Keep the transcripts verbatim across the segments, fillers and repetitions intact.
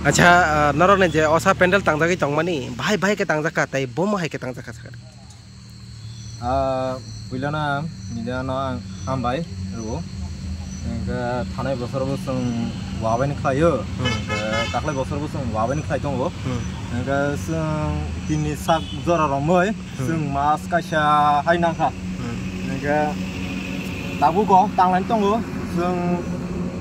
Acha, ah, norokni je osa pandal tangjagwi tongmani, bahai bahai khe tangjak kha, tei bomo hai khe tangjak kha sakha. Ah, puilano ang, mediano ang hambai rwo. Hwnkhe thanai bosor bo chwng wabaini khlaio. Hmm. Hwnkhe taklai bosor bo chwng wabaini khlai tongo. Hmm. Hwnkhe chwng tini sak jora romwi Hmm. chwng mas kaisa hai nangkha. Hmm. Hwnkhe tabuk o tanglaini tongo. Chwng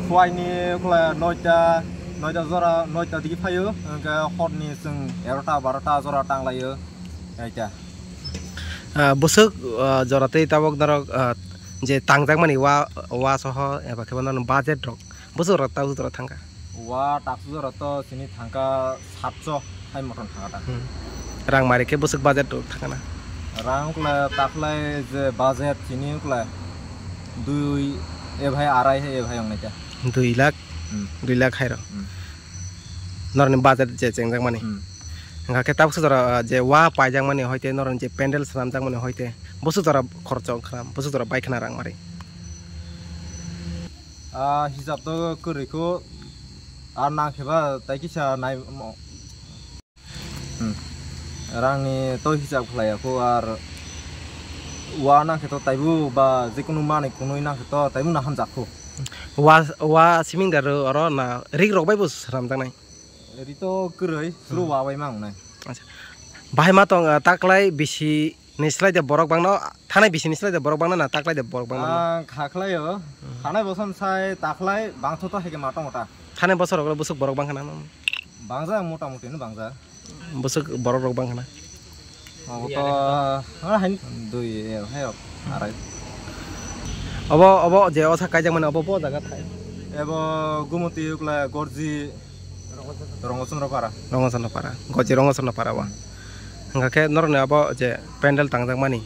phuaini ukhla noita, noita jora, noita digi phaio. Hwnkhe horni chwng egarota, barota jora tanglaio. Aita. Ah, bwswk, ah, jora tei tabuk norok, ah, je tangjakmani wa, wa soho eba khe bono budget rok bwswk rok tabuk jora thangkha? Wa taksu jora to chini thangkha satso hai mothon thangkha ta. Hmm. Rang mari khe bwswk budget rok thangkha na? Rang ukla taklai je budget chini ukla dui e bhai arai hai e bhai wngnai ta. Dui lakh, Hmm. dui lakh hai rok. Hmm. Norokni budget je chengjakmani. Hmm. Hwnkha khe tabuk sujora, ah, je wa paijakmani hoite norokni je pandal swnamjakmani hoite bwswk jora khoroksa wngkha na, bwswk jora bai khna rang mari? Ah, hisab to kwrwi kho, ar nang khe ba tai kisa nai mo-, Hmm. Rangni to hisab khlai ya kho, ar wa nang khe to taibu ba jekunu manwi kunui nang khe to taibu na hamjak kho. Wa, wa siming da ro oro na rik rok bai bo swnamjaknai? Ri to kwrwi, suru Hmm. wa bai ma wngnai. Acha. Bahai ma tong, ah, taklai bisi ni slai de borok bangno, thanai bisi ni slai de borok bangno na taklai de borok bangno? Ah, kha khlai o. Hmm. Thanai boson sai taklai bangtho to hai khe ma tongo ta. Thanai bosor rok bwswk borok bangkha na? Bangja mota moti no bangja. Bwswk borok rok bangkha na? Obo to, ah, hain dui, eh, hai rok, arai. Obo, obo je osa kaijakmani obo bo jaga thai? Ebo Gumoti ukla Gorji Rongochandra Para. Rongochandra Para. Gorji Rongochandra Para bo. Hwnkha khe norokni abo je pandal tangjakmani,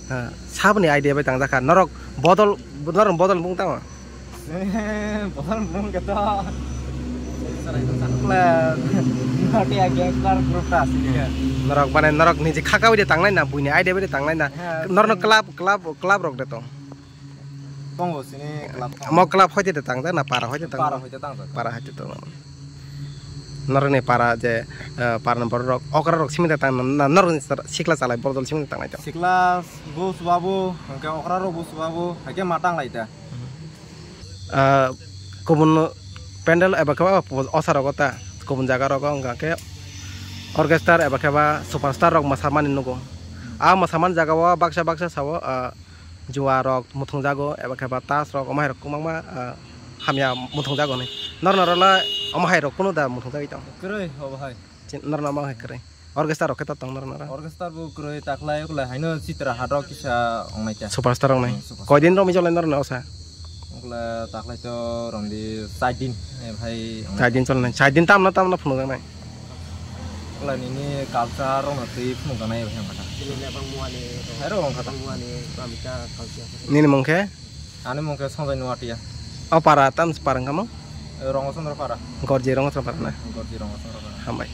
ha, saboni idea bai tangjakha. Norok bodol, norok bodol bung tamo? Bodol bung khe to. Plan. Notiya gangster group ta asli khe. Norok mane norok niji khakawi de tangnai na, buini idea bai de tangnai na. Ha, Norokno club, club, club rok de tong. Tongo sini club tong. Mo club hoite de tangjak na para hoite tong? Para hoite tangjak. Para hoite tong. Norokni para je, eh, para ni borok rok, okra rok simi de tang na, norokni sikla chalai bodol simi de tangnai tong. Sikla bo subabu, hwnkhe okra rok bo subabu, haikhe ma tanglai ta. Ah, kubun pandal eba khe ba osa rogo ta, kubun jaga rogo wngkha khe orchestra eba khe ba superstar rok mwsamani nugo. A mwsamani jaga o baksa baksa sao, ah, juwa rok muthungjago eba khe ba tas rok omo hai rok kwbangma, ah, hamya muthungjago hinwi. Nor norok le omo hai rok kunu da muthungjagwi tong? Kwrwi obo hai. Chin-, norno ma hai kwrwi. Orchestra rok khe to tong norno ra? Orchestra bo kwrwi taklai ukulai haino Chitra Hat rok kisa wngnai ta. Superstar wngnai. Hmm, superstar. Koidin romwi jolai norno osa? Ukulai taklai to romdi char din, eh, bhai wngnai. Char din cholnai. Char din tamno tamno phunukjaknai? Ukulai nini culture rokno twi phunukjaknai bhai wngkha ta. Hai rok wngkha ta. Nini mung khe? Ani mung khe Sanjay Nuatia. O para tam para wngkha mo? Eh, Rongochandra Para. Gorji Rongochandra Para na? Gorji Rongochandra Para. Hambai.